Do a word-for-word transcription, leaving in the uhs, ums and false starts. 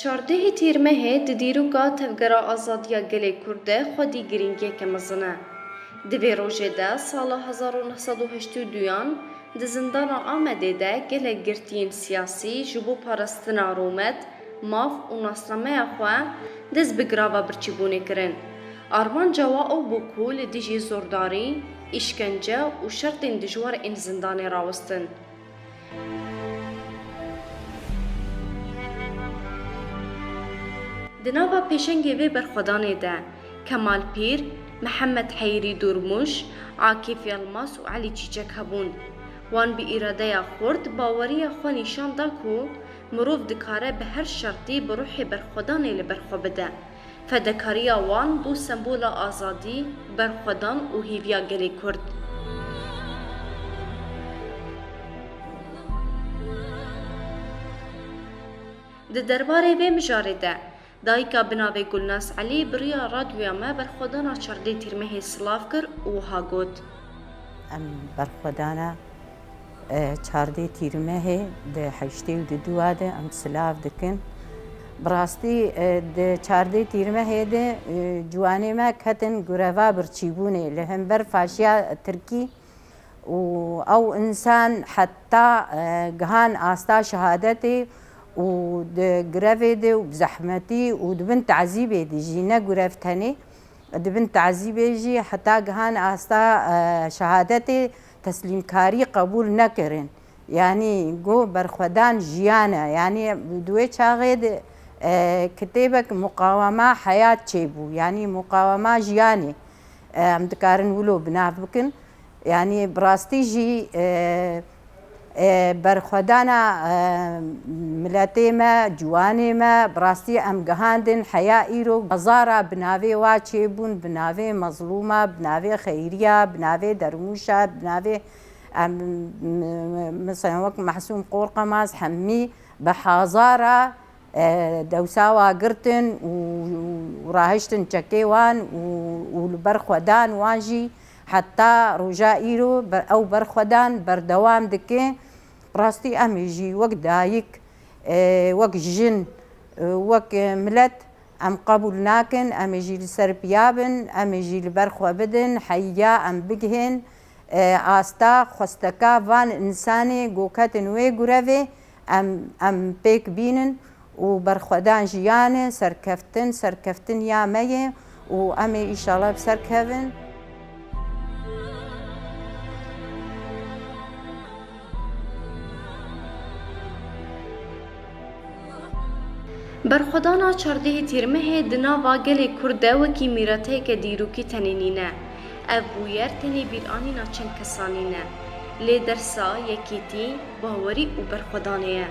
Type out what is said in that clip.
Çardehê Tîrmehê di dîroka Tevgera Azadiya Gelê Kurd de xwedî girîngiyeke mezin e. Di vê rojê de sala hezar û neh sed û heştê û duyan di zindana Amedê de gelek girtiyên siyasî ji bo parastina rûmet, maf û nasnameya xwe dest bi girava birçîbûnê kirin. Armanca wan ew bû ku li dijî zordarî, îşkence û şertên dijwar ên zindanê rawestin. Di nava pêşengê vê berxwedanê de Kemal Pîr, Mihemed Heyîrî Durmuş, Akîf Yilmaz û Elî Çîçek hebûn. Wan bi îradeya xurt baweriya xwe nîşan da ku mirov dikare bi her şertî bi ruhê berxwedanê li ber xwe bide. Fedekariya wan bû sembola azadî, berxwedan û hêviya gelê Kurd. Di derbarê vê mijarê de, dayika bi navê Gulnaz Elî bi riya radyoya me berxwedana çardê Tîrmehê silav kir û wiha got. Em berxwedana e, çardê Tîrmehê di heştê û duduwa de em silav dikin. Bi rastî, e, di çardê Tîrmehê de, e, ciwanê me ketin greva birçîbûnê li hember faşiya Tirkî û ew însan heta, e, gihan asta şehadetê û di grevê de û bi zehmetî û di bin tezîbê de jî ne grev tenê, di bin tezîbê jî heta gihan asta, e, şehadetê teslîmkarî qebûl nekirin. Yanî got berxwedan jiyan e. Yanî di wê çaxê de, e, kitêbek muqawema heyat çêbû. Yanî muqawema jiyanê, e, em dikarin wilo bi nav bikin. Yanî bi rastî jî, e, e, berxwedana, e, miletê me, ciwanê me, bi rastî em gihandin heya îro hezara bi navê wa çêbûn, bi navê Mezlûma, bi navê Xeyriya, bi navê Dermûşa, bi navê, em, m-, m-, mesela wek Mehsûm Qorqemaz, hemî bi hezara e, dewsa wa girtin û, û rahiştin çekê wan û, û li ber xwe dan wan jî heta roja îro ber-, ew berxwedan berdewam dike. Rastî em ê jî wek dayik, e, wek jin, e, wek milet em qebûl nakin, em ê jî li ser piya bin, em ê jî li ber xwe bidin, heya em bigihên, e, asta xwesteka van însanê ku ketin wê grevê em, em pêk bînin. û berxwedan jiyan e, serkeftin, serkeftin ya me ye û em ê îşallah bi ser kevin. Berxwedana çardehê Tîrmehê di nava gelê Kurd de wekî mîrateyeke dîrokî tenê nîne. Ev bûyer tenê bîranîna çend kesanî ne, lê dersa yekîtî, bawerî û berxwedanê ye.